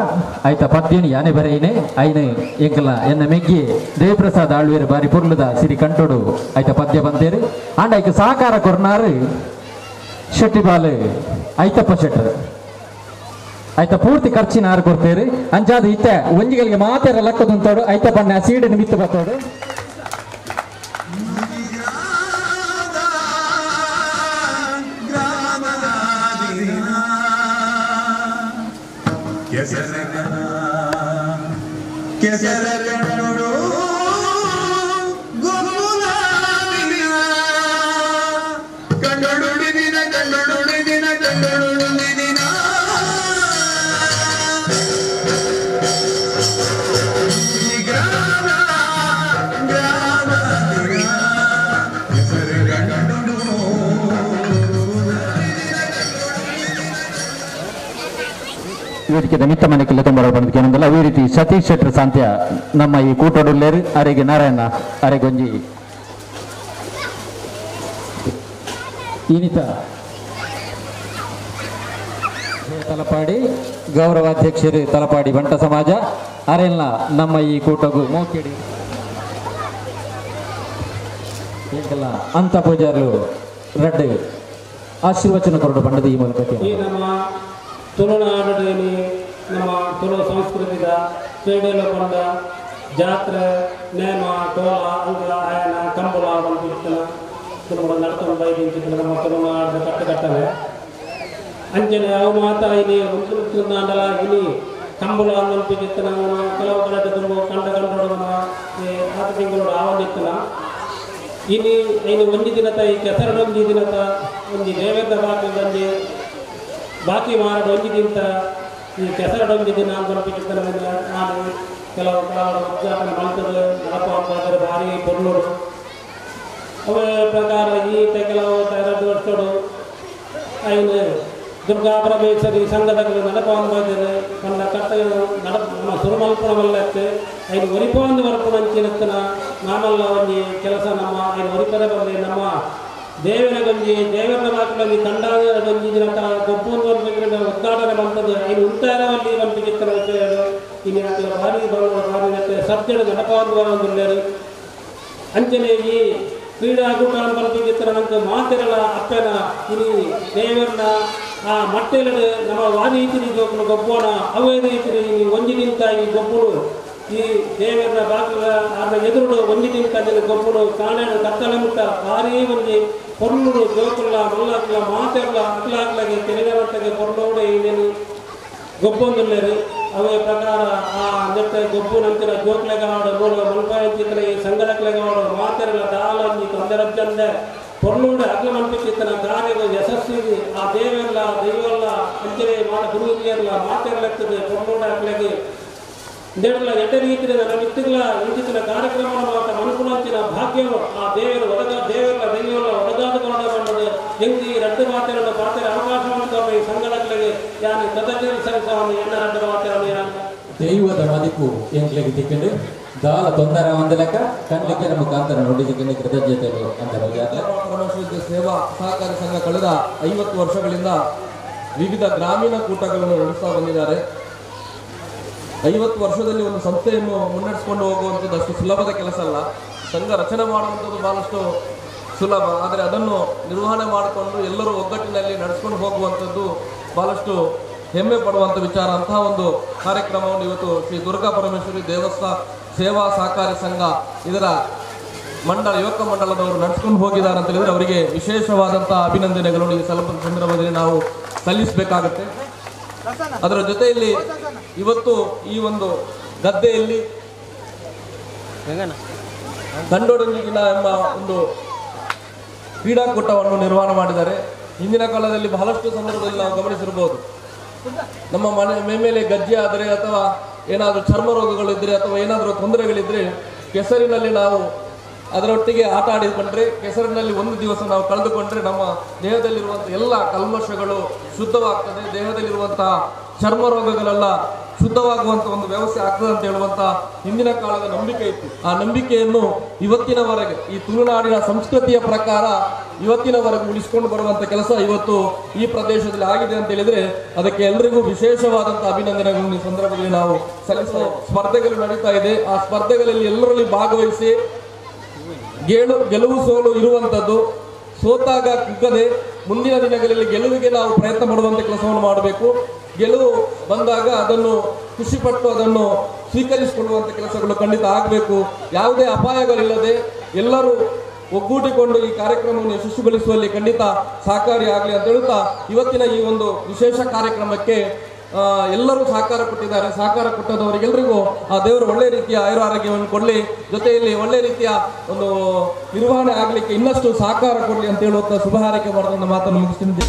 ಆಯ್ತ ಪದ್ಯನು ಯಾನೆ ಬರೆಯಿನೆ ಐನು ಎಂಕಲ ಎನ್ನ ಮೆಗ್ಗಿ ದೇವಪ್ರಸಾದ್ ಆಳ್ವೇರು ಬಾರಿ ಪೊರ್ಲುದ ಸಿರಿ ಕಂಟೋಡು ಆಯ್ತ ಪದ್ಯ ಬಂತೇರು. ಆಂಡ ಐಕ ಸಹಕಾರ ಕೊರ್ನಾರು ಶೆಟ್ಟಿಬಾಲು ಐತಪ್ಪ ಶೆಟ್ಟರು ಆಯ್ತ ಪೂರ್ತಿ ಖರ್ಚಿನ ಆರು ಕೊಡ್ತೇರು. ಅಂಚಾದ ಇತ್ತ ಒಂಜಿಗಳಿಗೆ ಮಾತೆರ ಲಕ್ಕದುಂತೋಡು ಐತ ಬಣ್ಣ ಸೀಡು ನಿಮಿತ್ತ ಬತ್ತೋಡು. ಕೆಸರಗಣ್ಣುಡು ಗುರುನಾದಿನ ಕಂಡೊಡುಡಿದಿನ ಕಂಡೊಡುಡಿದಿನ ಕಂಡೊಡುಡಿದಿನ ಗ್ರಾಮ ಗ್ರಾಮ ಕೆಸರಗಣ್ಣುಡು. ವೇದಿಕೆದ ಮಿತ್ತ ಮನೆಕೆಲ್ಲ ತುಂಬ ಬಂದಲ್ಲ. ಅದೇ ರೀತಿ ಸತೀಶ್ ಶೆಟ್ಟರ್ ಸಾಂತ್ಯ ನಮ್ಮ ಈ ಕೂಟಡುಲ್ಲೇರು ಅರೆಗೆ ನಾರಾಯಣ ಅರೆಗೊಂಜಿ ಈನಿತ ತಲಪಾಡಿ ಗೌರವಾಧ್ಯಕ್ಷರು ತಲಪಾಡಿ ಬಂಟ ಸಮಾಜ ಅರೆಲ್ಲ ನಮ್ಮ ಈ ಕೂಟಗೂ ಮೋಕೆಡಿ ಏಕಲ್ಲ ಅಂತ ಪೂಜಾರು ರಡ್ಡು ಆಶೀರ್ವಚನ ಕೊರಡು ಬಂಡದ ಈ ಮೂಲಕ ನಮ್ಮ ತುಳುನಾಡಲ್ಲಿ ನಮ್ಮ ತುಳು ಸಂಸ್ಕೃತಿದ ಕ್ರೀಡೆಲು ಕೊಂಡ ಜಾತ್ರೆ ನೇಮ ಕೋಲ ಅಂಗಳ ಆಯನ ಕಂಬಳ ಬಂದಿರ್ತನ ತುಳುಗಳು ನಡ್ಕೊಂಡು ಬೈದಿಂಚಿನ ನಮ್ಮ ತುಳುನಾಡದ ಕಟ್ಟುಕಟ್ಟವೆ ಅಂಚನೆ ಅವು ಮಾತ ಇನಿ ಮುಂಚುಂದಾಂಡಲ ಇನಿ ಕಂಬಳ ಅನ್ಪಿತ್ತಿನ ಕೆಲವು ಕಡೆ ತುಂಬ ಕಂಡ ಕಂಡೋಡವನ ಆತ ತಿಂಗಳು ಆವಂದಿತ್ತನ ಇನಿ ಇನ್ನು ಒಂಜಿ ದಿನತ ಈ ಕೆಸರಡೊಂಜಿ ದಿನತ ಒಂಜಿ ದೇವೇಂದ್ರ ಬಾಕಿ ಬಾಕಿ ಮಾರಡ ಒಂಜಿ ದಿನತ ಈ ಕೆಸರಡೊಂಜಿ ದಿನ ಅಂತ ನಾನು ಕೆಲವು ಕೆಲವು ಉದ್ಘಾಟನೆ ಮಾಡ್ತದೆ ನಡಪ ಅಂತಾದರೆ ಭಾರಿ ಪೊರ್ಲುಡು ಅವೇ ಪ್ರಕಾರ ಈತ ಕೆಲವು 2 ವರ್ಷಡು ಐನು ದುರ್ಗಾ ಪರಮೇಶ್ವರಿ ಸಂಘದ ನಡಪ ಅಂತಾದರೆ ತನ್ನ ಕರ್ತವ್ಯ ನಡ ನಮ್ಮ ಸುರುಮಲ್ಪಣ ಮಲ್ಲಕ್ಕೆ ಐನು ಒರಿಪೊಂದು ಬರ್ಪುಣಂಚಿನತ್ತನ ನಾಮಲ್ಲ ಒಂಜಿ ಕೆಲಸ ನಮ್ಮ ಐನು ಒರಿಪರೆ ಬರಲಿ ನಮ್ಮ ದೇವರ ಗಂಜಿ ದೇವರ ಮಾತುಗಳಲ್ಲಿ ಕಂಡಾದ ಗಂಜಿ ದಿನತ ಗೊಬ್ಬೊಂದು ಒಂದು ಉದ್ಘಾಟನೆ ಬಂತದ್ದು ಐನು ಉಂಟಾರವಲ್ಲಿ ಬಂಪಿಗಿತ್ತರ ಇನ್ನು ಭಾರಿ ಭಾರಿ ಸತ್ಯದ ನಡಪವನ್ನು ಒಂದುಳ್ಳೇರು ಅಂಚನೆ ಈ ಕ್ರೀಡಾಕೂಟ ಬಂಪಿಗಿತ್ತರ ನಂಗೆ ಮಾತಿರಲ್ಲ ಅಪ್ಪನ ಇನಿ ದೇವರನ್ನ ಆ ಮಟ್ಟೆಲಡು ನಮ್ಮ ವಾದೀತಿರಿ ಗೊಬ್ಬೋಣ ಅವೇ ರೀತಿರಿ ಇನಿ ಒಂಜಿ ನಿಂತ ಈ ಗೊಬ್ಬುಡು ಈ ದೇವರನ್ನ ಬಾಗಿಲ ಆರ್ನ ಎದುರುಡು ಒಂಜಿ ನಿಂತ ಗೊಬ್ಬುಡು ಕಾಣೆಡು ಕತ್ತಲೆ ಮುಟ್ಟ ಭಾರೀ ಒಂಜಿ ಪೊರ್ಲುಡು ಜೋಕುಲ್ಲ ಮಲ್ಲಕ್ಲ ಮಾತೆರ್ಲ ಅಕ್ಲಾಕ್ಲಾಗೆ ತೆರೆದ ಮಟ್ಟಗೆ ಪೊರ್ಲೋಡು ಇನ್ನೇನು ಗೊಬ್ಬೊಂದುಲ್ಲೇರು ಅವೇ ಪ್ರಕಾರ ಆ ನೆಟ್ಟ ಗೊಬ್ಬು ನಂತರ ಜೋಕ್ಲೆಗ ಆಡು ಮೂಲ ಮಲ್ಪಾಯಂಚಿತ್ರ ಈ ಸಂಘದಕ್ಲೆಗ ಆಡು ಮಾತೆರ್ಲ ದಾಲಂಜಿ ತೊಂದರಜ್ಜಂದೆ ಪೊರ್ಲೋಡು ಅಗ್ಲ ಮನ್ಪಿಕ್ಕಿತ್ತನ ಕಾರ್ಯದ ಯಶಸ್ವಿ ಆ ದೇವೆಲ್ಲ ದೈವಲ್ಲ ಅಂಚನೆ ಮಾಡ ಗುರುಹಿರಿಯರ್ಲ ಮಾತೆರ್ಲತ್ತದೆ ಪೊರ್ಲೋಡು ಅಕ್ಲೆಗೆ ದೇವರ ಎಡ್ಡ ರೀತಿಯ ನಮ್ಮ ಇತ್ತಿಗಳ ಇಂಚಿತ್ತಿನ ಕಾರ್ಯಕ್ರಮ ಮಾತ ಮನುಕುಲಂಚಿನ ಭಾಗ್ಯವು ಆ ದೇವರು ಒದಗ ದೇವರ ದೈವಲ್ಲ ಒದಗಾದ ಕೊರಡ ಬಂದது ಎಂಗ್ ಈ ರಡ್ಡು ಮಾತೆರನ್ನು ಪಾತೆರ ಅವಕಾಶವನ್ನು ಈ ಸಂಘಟನೆಗೆ ಯಾನು ಕೃತಜ್ಞತೆ ಸಲ್ಲಿಸವನ್ನು ಎನ್ನ ರಡ್ಡು ಮಾತೆರನ್ನು ಯಾನು ದೈವದ ಮದಿಪು ಎಂಕ್ಲೆಗೆ ತಿಕ್ಕಂಡು ದಾಲ ತೊಂದರೆ ಒಂದು ಲೆಕ್ಕ ಕಣ್ಲಿಕ್ಕೆ ಮುಖಾಂತರ ನೋಡಿದ್ದಕ್ಕೆ ಕೃತಜ್ಞತೆಗಳು ಅಂತ. ಪರಮೇಶ್ವರ ಸೇವಾ ಸಹಕಾರಿ ಸಂಘ ಕಳೆದ 50 ವರ್ಷಗಳಿಂದ ವಿವಿಧ ಗ್ರಾಮೀಣ ಕೂಟಗಳನ್ನು ನಡೆಸ್ತಾ ಬಂದಿದ್ದಾರೆ. 50 ವರ್ಷದಲ್ಲಿ ಒಂದು ಸಂಸ್ಥೆಯನ್ನು ಮುನ್ನಡೆಸಿಕೊಂಡು ಹೋಗುವಂಥದ್ದು ಅಷ್ಟು ಸುಲಭದ ಕೆಲಸ ಅಲ್ಲ. ಸಂಘ ರಚನೆ ಮಾಡುವಂಥದ್ದು ಬಹಳಷ್ಟು ಸುಲಭ, ಆದರೆ ಅದನ್ನು ನಿರ್ವಹಣೆ ಮಾಡಿಕೊಂಡು ಎಲ್ಲರೂ ಒಗ್ಗಟ್ಟಿನಲ್ಲಿ ನಡೆಸ್ಕೊಂಡು ಹೋಗುವಂಥದ್ದು ಬಹಳಷ್ಟು ಹೆಮ್ಮೆ ಪಡುವಂಥ ವಿಚಾರ. ಅಂತಹ ಒಂದು ಕಾರ್ಯಕ್ರಮವನ್ನು ಇವತ್ತು ಶ್ರೀ ದುರ್ಗಾ ಪರಮೇಶ್ವರಿ ದೇವಸ್ಥಾನ ಸೇವಾ ಸಹಕಾರಿ ಸಂಘ ಇದರ ಮಂಡಳ ಯುವಕ ಮಂಡಲದವರು ನಡೆಸ್ಕೊಂಡು ಹೋಗಿದ್ದಾರೆ ಅಂತ ಹೇಳಿದರೆ ಅವರಿಗೆ ವಿಶೇಷವಾದಂಥ ಅಭಿನಂದನೆಗಳನ್ನು ಈ ಸ್ವಲ್ಪ ಸಂದರ್ಭದಲ್ಲಿ ನಾವು ಸಲ್ಲಿಸಬೇಕಾಗತ್ತೆ. ಅದರ ಜೊತೆಯಲ್ಲಿ ಇವತ್ತು ಈ ಒಂದು ಗದ್ದೆಯಲ್ಲಿ ಕಂಡೋಡಂಗಿನ ಎಂಬ ಒಂದು ಕ್ರೀಡಾಕೂಟವನ್ನು ನಿರ್ಮಾಣ ಮಾಡಿದ್ದಾರೆ. ಹಿಂದಿನ ಕಾಲದಲ್ಲಿ ಬಹಳಷ್ಟು ಸಂದರ್ಭದಲ್ಲಿ ನಾವು ಗಮನಿಸಿರ್ಬೋದು, ನಮ್ಮ ಮನೆ ಮೇಲೆ ಗಜ್ಜೆ ಆದರೆ ಅಥವಾ ಏನಾದರೂ ಚರ್ಮ ರೋಗಗಳಿದ್ದರೆ ಅಥವಾ ಏನಾದರೂ ತೊಂದರೆಗಳಿದ್ದರೆ ಕೆಸರಿನಲ್ಲಿ ನಾವು ಅದರೊಟ್ಟಿಗೆ ಆಟ ಆಡಿಕೊಂಡ್ರೆ, ಕೆಸರಿನಲ್ಲಿ ಒಂದು ದಿವಸ ನಾವು ಕಳೆದುಕೊಂಡ್ರೆ ನಮ್ಮ ದೇಹದಲ್ಲಿರುವಂಥ ಎಲ್ಲ ಕಲ್ಮಶಗಳು ಶುದ್ಧವಾಗ್ತದೆ, ದೇಹದಲ್ಲಿರುವಂತಹ ಚರ್ಮ ರೋಗಗಳೆಲ್ಲ ಶುದ್ಧವಾಗುವಂಥ ಒಂದು ವ್ಯವಸ್ಥೆ ಆಗ್ತದೆ ಅಂತ ಹೇಳುವಂಥ ಹಿಂದಿನ ಕಾಲದ ನಂಬಿಕೆ ಇತ್ತು. ಆ ನಂಬಿಕೆಯನ್ನು ಇವತ್ತಿನವರೆಗೆ ಈ ತುಳುನಾಡಿನ ಸಂಸ್ಕೃತಿಯ ಪ್ರಕಾರ ಇವತ್ತಿನವರೆಗೆ ಉಳಿಸಿಕೊಂಡು ಬರುವಂಥ ಕೆಲಸ ಇವತ್ತು ಈ ಪ್ರದೇಶದಲ್ಲಿ ಆಗಿದೆ ಅಂತ ಹೇಳಿದರೆ ಅದಕ್ಕೆ ಎಲ್ಲರಿಗೂ ವಿಶೇಷವಾದಂಥ ಅಭಿನಂದನೆಗಳನ್ನು ಈ ಸಂದರ್ಭದಲ್ಲಿ ನಾವು ಸಲ್ಲಿಸುವ. ಸ್ಪರ್ಧೆಗಳು ನಡೀತಾ ಇದೆ, ಆ ಸ್ಪರ್ಧೆಗಳಲ್ಲಿ ಎಲ್ಲರಲ್ಲಿ ಭಾಗವಹಿಸಿ ಗೆಲುವು ಸೋಲು ಇರುವಂಥದ್ದು, ಸೋತಾಗ ಕುಗ್ಗದೆ ಮುಂದಿನ ದಿನಗಳಲ್ಲಿ ಗೆಲುವಿಗೆ ನಾವು ಪ್ರಯತ್ನ ಮಾಡುವಂಥ ಕೆಲಸವನ್ನು ಮಾಡಬೇಕು. ಗೆಲುವು ಬಂದಾಗ ಅದನ್ನು ಖುಷಿಪಟ್ಟು ಅದನ್ನು ಸ್ವೀಕರಿಸಿಕೊಳ್ಳುವಂಥ ಕೆಲಸಗಳು ಖಂಡಿತ ಆಗಬೇಕು. ಯಾವುದೇ ಅಪಾಯಗಳಿಲ್ಲದೆ ಎಲ್ಲರೂ ಒಗ್ಗೂಡಿಕೊಂಡು ಈ ಕಾರ್ಯಕ್ರಮವನ್ನು ಯಶಸ್ವಿಗೊಳಿಸುವಲ್ಲಿ ಖಂಡಿತ ಸಹಕಾರಿಯಾಗಲಿ ಅಂತ ಹೇಳುತ್ತಾ ಇವತ್ತಿನ ಈ ಒಂದು ವಿಶೇಷ ಕಾರ್ಯಕ್ರಮಕ್ಕೆ ಎಲ್ಲರೂ ಸಹಕಾರ ಕೊಟ್ಟಿದ್ದಾರೆ. ಸಹಕಾರ ಕೊಟ್ಟದವರಿಗೆಲ್ಲರಿಗೂ ಆ ದೇವರು ಒಳ್ಳೆ ರೀತಿಯ ಆಯುರಾರೋಗ್ಯವನ್ನು ಕೊಡಲಿ, ಜೊತೆಯಲ್ಲಿ ಒಳ್ಳೆ ರೀತಿಯ ಒಂದು ನಿರ್ವಹಣೆ ಆಗಲಿಕ್ಕೆ ಇನ್ನಷ್ಟು ಸಹಕಾರ ಕೊಡಲಿ ಅಂತ ಹೇಳುವಂಥ ಶುಭ ಹಾರೈಕೆ ಮಾಡುವಂಥ ಮಾತನ್ನು ಮುಗಿಸ್ತೀನಿ.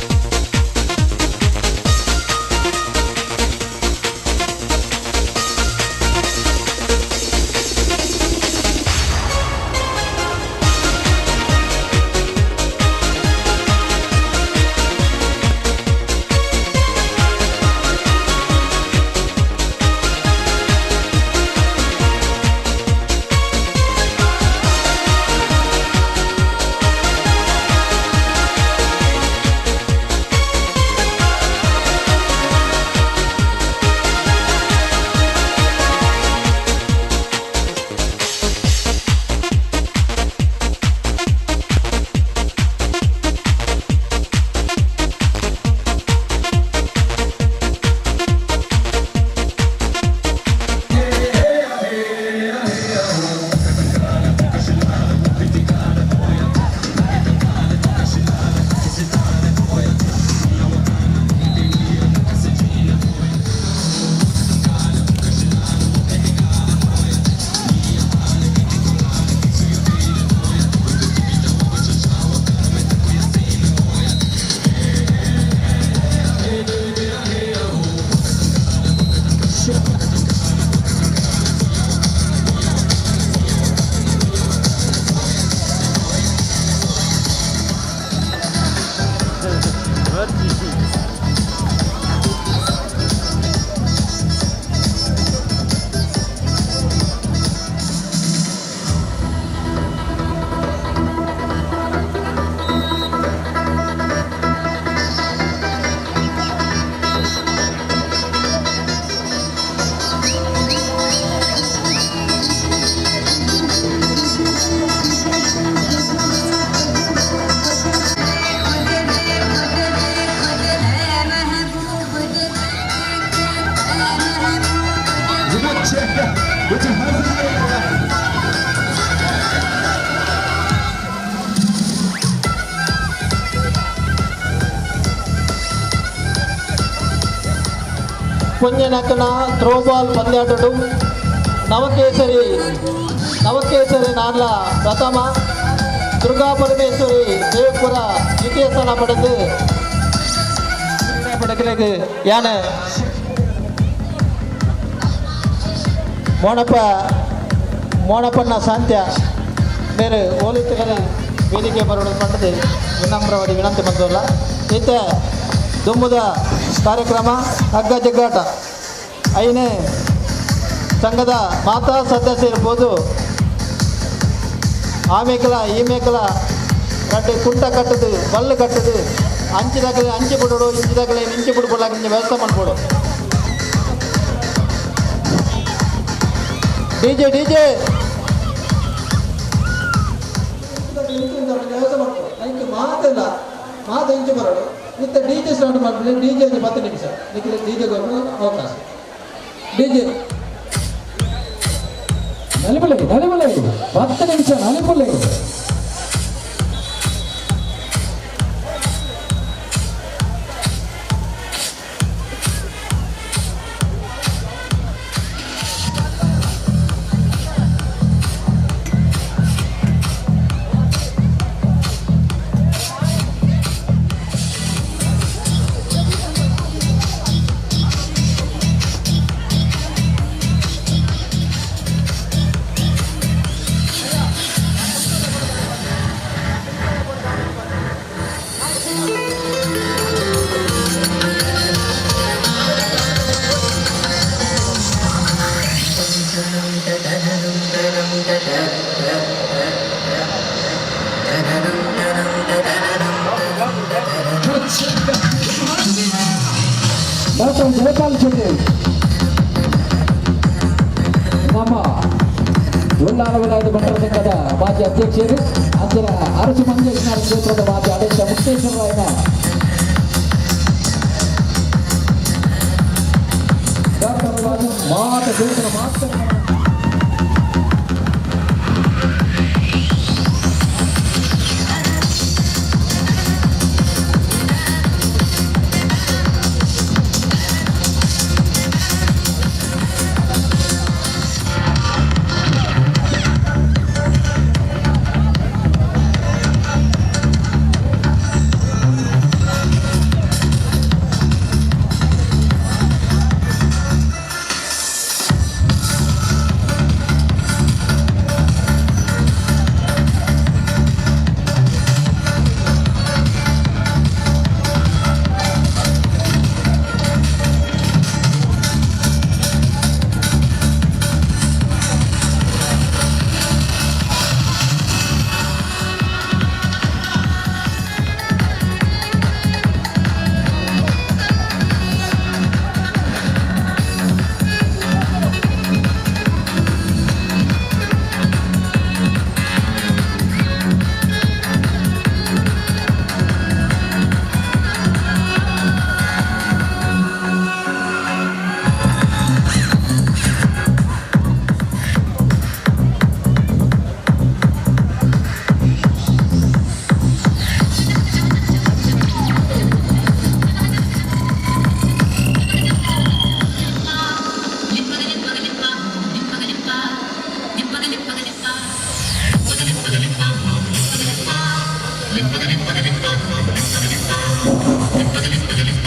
ಪುಣ್ಯನಕನ ಥ್ರೋಬಾಲ್ ಪಂದ್ಯಾಟಡು ನವಕೇಸರಿ ನವಕೇಸರಿ ನಾರ್ಲ ಪ್ರಥಮ, ದುರ್ಗಾ ಪರಮೇಶ್ವರಿ ದೇವಪುರ ದ್ವಿತೀಯ ಸ್ಥಾನ ಪಡೆದು ಪಡಕಲಿಗೆ ಯಾನೆ ಮೋಣಪ್ಪ ಮೋಣಪ್ಪನ ಸಾಂತ್ಯ ಬೇರೆ ಓಲಿತಗರ ವೇದಿಕೆ ಬರೋದು ಪಂಡದು ವಿನಮ್ರವಾಗಿ ವಿನಂತಿ ಬಂದಲ್ಲ. ಈತ ದುಮ್ಮದ ಕಾರ್ಯಕ್ರಮ ಹಗ್ಗ ಜಗ್ಗಾಟ ಐನೇ. ಸಂಘದ ಮಾತಾ ಸದಸ್ಯರು ಪೋದು ಆ ಮೇಕಲ ಈ ಮೇಕಲ ರಡ್ಡೆ ಕುಂಟ ಕಟ್ಟದು ಬಲ್ಲು ಕಟ್ಟದು ಅಂಚಿದಾಗಲೇ ಅಂಚೆ ಬಿಡೋಡು ಇಂಚಿದಾಗಲೇ ಇಂಚೆ ಬಿಡ್ಬೋಡಾಗ ವ್ಯವಸ್ಥೆ ಮಾಡ್ಬೋಡು. ಡಿಜೆ ಡಿಜೆ ವ್ಯವಸ್ಥೆ ಮಾಡ್ಬೋದು. ಐಕ್ ಮಾತೆಲ್ಲ ಮಾತು ಇಂಚೆ ಬರೋಡು ಇತ್ತ ಡಿಜೆ ಸ್ಟಾರ್ಟ್ ಮಾಡ್ಬಿಡಿ. ಡಿಜೆ 10 ನಿಮಿಷ ನಿಖಿಲ ಡಿಜೆ ಅವಕಾಶ. ಡಿಜೆ ನಲಿಪುಲೆ ನಲಿಪುಲೆ 10 ನಿಮಿಷ ನಲಿಪುಲೆ. ಡಾಕ್ಟರ್ ಜಯಪಾಲ್ ಶೆಟ್ಟಿ ನಮ್ಮ ಉಳ್ಳಾಲ ವಲಯದ ಬಂಟರ ಸಂಘದ ಮಾಜಿ ಅಧ್ಯಕ್ಷರು, ಅಂಚಿನ ಅರಸು ಮಂಜೇಶ್ವರ ಕ್ಷೇತ್ರದ ಮಾಜಿ ಅಧ್ಯಕ್ಷ ಮುಕ್ತೇಶ್ವರ ರಾಯನ ಡಾಕ್ಟರ್ ಮಾತ ದೇವರ ಮಾತ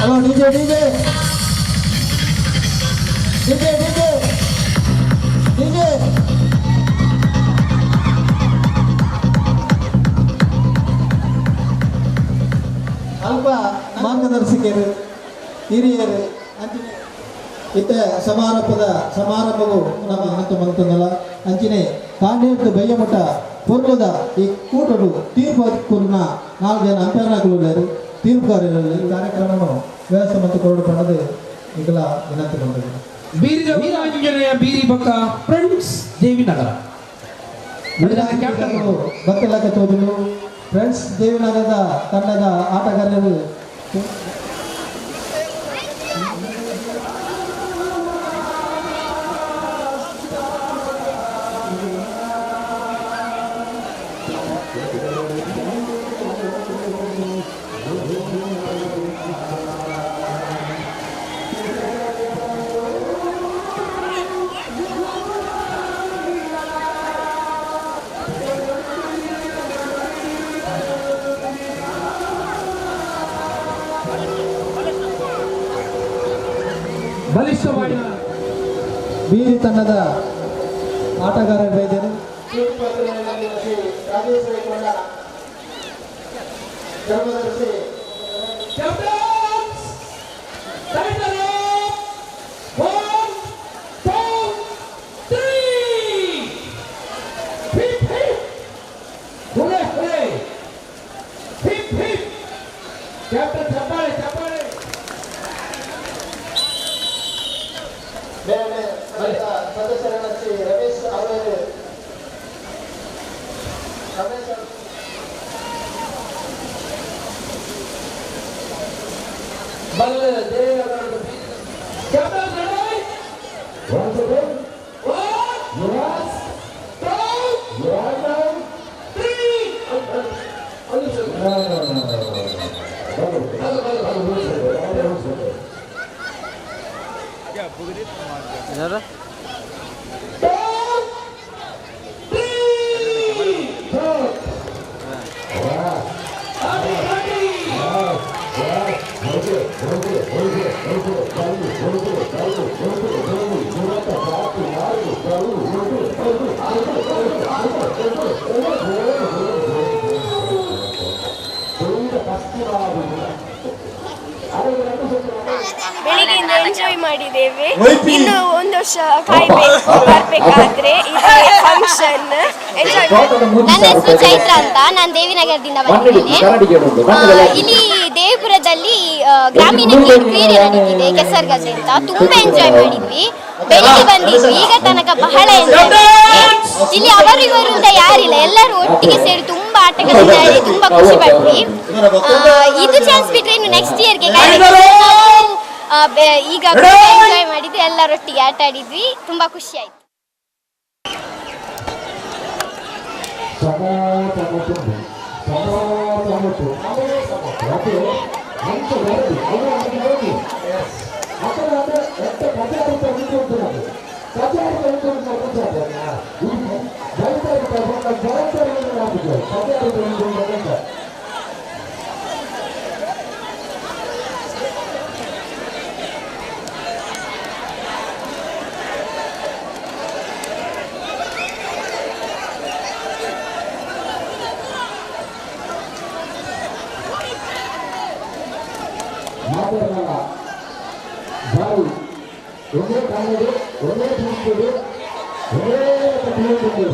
hello DJ DJ DJ DJ DJ. ಅಲ್ಪ ಮಾರ್ಗದರ್ಶಕರು ಹಿರಿಯರು ಅಂಚಿನೆ ಇತ್ತ ಸಮಾರಂಭದ ಸಮಾರಂಭವು ನಮ್ಮ ಹಂತ ಮಂತಂದಲ್ಲ ಅಂಚಿನೆ ಕಾಂಡೇರ್ದು ಬಯ್ಯಮಠ ಪೂರ್ವದ ಈ ಕೂಟಡು ತೀರ್ಪು ಕೂರಿನ 4 ಜನ ಅಂಪೇರ್ನಾಗಲು ತೀರ್ಪುಗಾರರಲ್ಲಿ ಈ ಕಾರ್ಯಕ್ರಮವನ್ನು ವ್ಯವಸ್ಥೆ ಮತ್ತು ಕೊರಡು ಪಡೆದು ಈಗಲ ವಿನಂತಿ ಮಾಡಿದ್ದೇನೆ. ಬೀರಿ ವೀರಾಂಜನೇಯ ಬೀರಿ ಬಕ್ಕ ಫ್ರೆಂಡ್ಸ್ ದೇವಿನಗರ ಬತ್ತಲಕ ತೋಜಲು ಫ್ರೆಂಡ್ಸ್ ದೇವಿನಗರದ ತಂಡದ ಆಟಗಾರರು ಬಲಿಷ್ಠವಾದ ಬೀರಿ ತಂಡದ ಆಟಗಾರರಿದ್ದಾರೆ. Captains, tighten up. 1, 2, ಕ್ಯಾಪ್ಟನ್ ಚಪ್ಪಾಳೆ ಚಪ್ಪಾಳೆ. ಬೇರೆ ಸದಸ್ಯರಾದ ಶ್ರೀ ರಮೇಶ್ ಅವರು, ರಮೇಶ್ ಅವರು. ಬಲ್ಲೆ ದೇವರ captain ready. 1 second. 1 Yes. 2 Yes. 3. ಒಂದು ನಿಮಿಷ. No, no, no, no, no. 2 3 ಬೆಳಿಗ್ಗೆಯಿಂದ ಎಂಜಾಯ್ ಮಾಡಿದ್ದೇವೆ. ಇನ್ನು ಒಂದು ವರ್ಷ ಕಾಯ್ಬೇಕು ಬರ್ಬೇಕಾದ್ರೆ. ಇದೆ ಫಂಕ್ಷನ್ ಎಂಜಾಯ್. ನನ್ನ ಹೆಸರು ಚೈತ್ರ ಅಂತ, ನಾನು ದೇವಿನಗರದಿಂದ ಬಂದಿದ್ದೇನೆ. ಇಲ್ಲಿ ದೇವಿಪುರದಲ್ಲಿ ಗ್ರಾಮೀಣ ಕ್ರೀಡೆ ನಡೀತಿದೆ, ಕೆಸರುಗದ್ದೆ ಅಂತ. ತುಂಬಾ ಎಂಜಾಯ್ ಮಾಡಿದ್ವಿ. ಬೆಳಿಗ್ಗೆ ಬಂದಿದ್ವಿ, ಈಗ ತನಕ ಬಹಳ ಎಂಜಾಯ್ ಮಾಡಿದ್ವಿ. ಇಲ್ಲಿ ಅವರು ಇವರು ಅಂತ ಯಾರಿಲ್ಲ, ಎಲ್ಲರೂ ಒಟ್ಟಿಗೆ ಸೇರಿ ತುಂಬಾ ಆಟಗಳನ್ನು ಆಡಿ ತುಂಬಾ ಖುಷಿ ಪಟ್ವಿ. ಇದು ಚಾನ್ಸ್ ಬಿಟ್ರೆ ಇನ್ನು ನೆಕ್ಸ್ಟ್ ಇಯರ್ಗೆ ಈಗ ಎಂಜಾಯ್ ಮಾಡಿದ್ವಿ, ಎಲ್ಲರೊಟ್ಟಿಗೆ ಆಟ ಆಡಿದ್ವಿ, ತುಂಬಾ ಖುಷಿ ಆಯ್ತು. ಒಂದೇ ಕಾಲದು, ಒಂದೇ ತಿಳಿಸ್ಬೋದು, ಒಂದೇ ತಿಳಿಯುವುದು.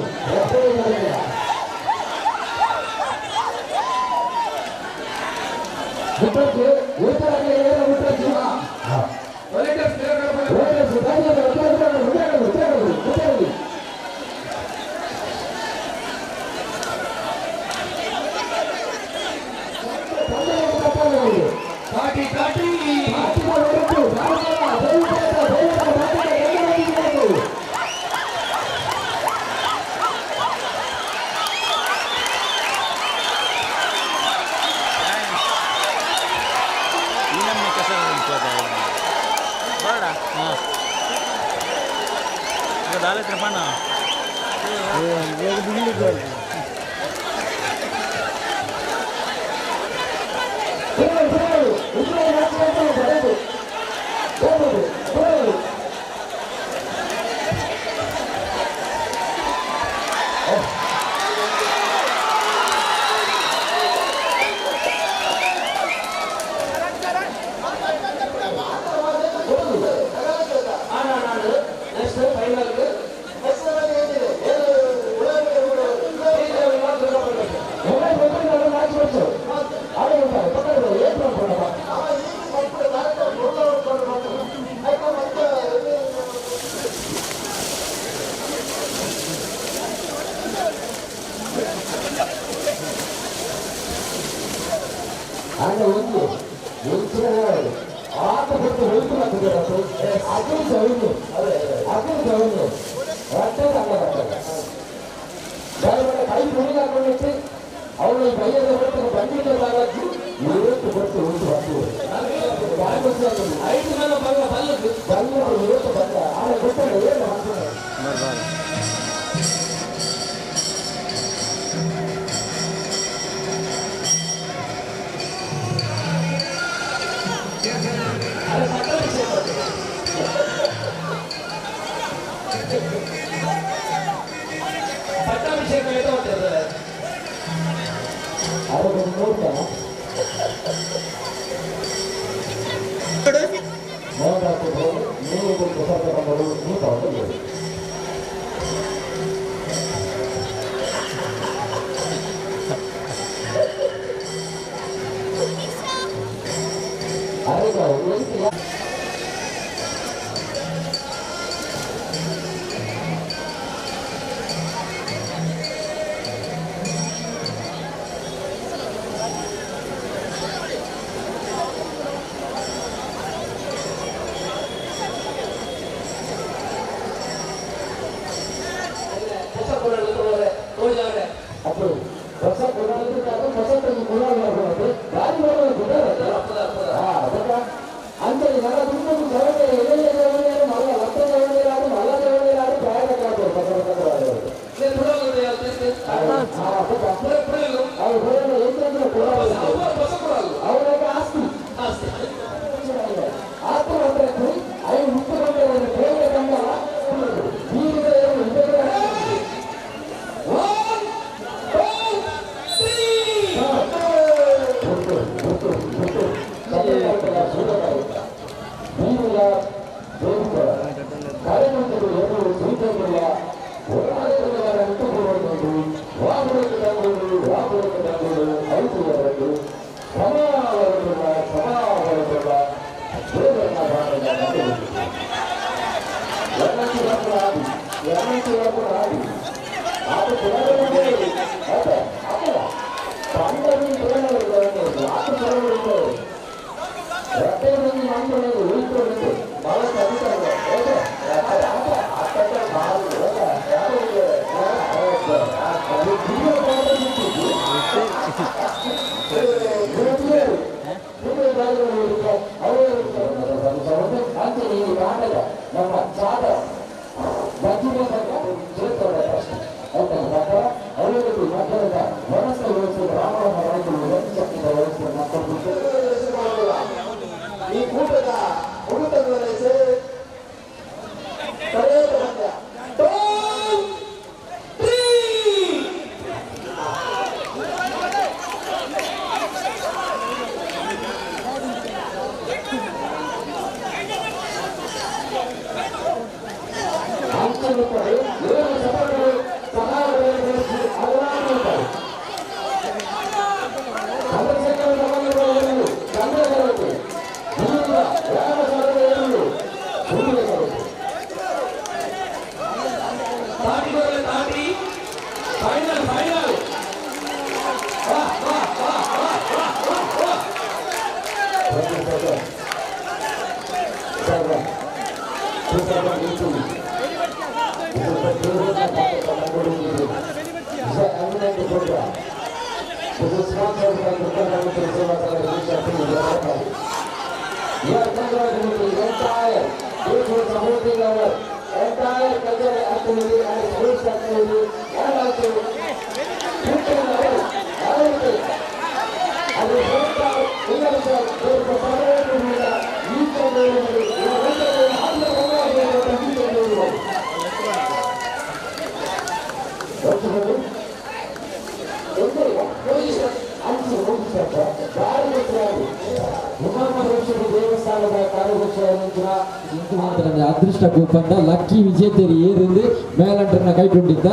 ಅದೃಷ್ಟ ಕೂಪಂದ ಲಕ್ಕಿ ವಿಜೇತರಿ ಏರಿಂದ ಮೇಲಂಟರ್ನ ಕೈಗೊಂಡಿದ್ದ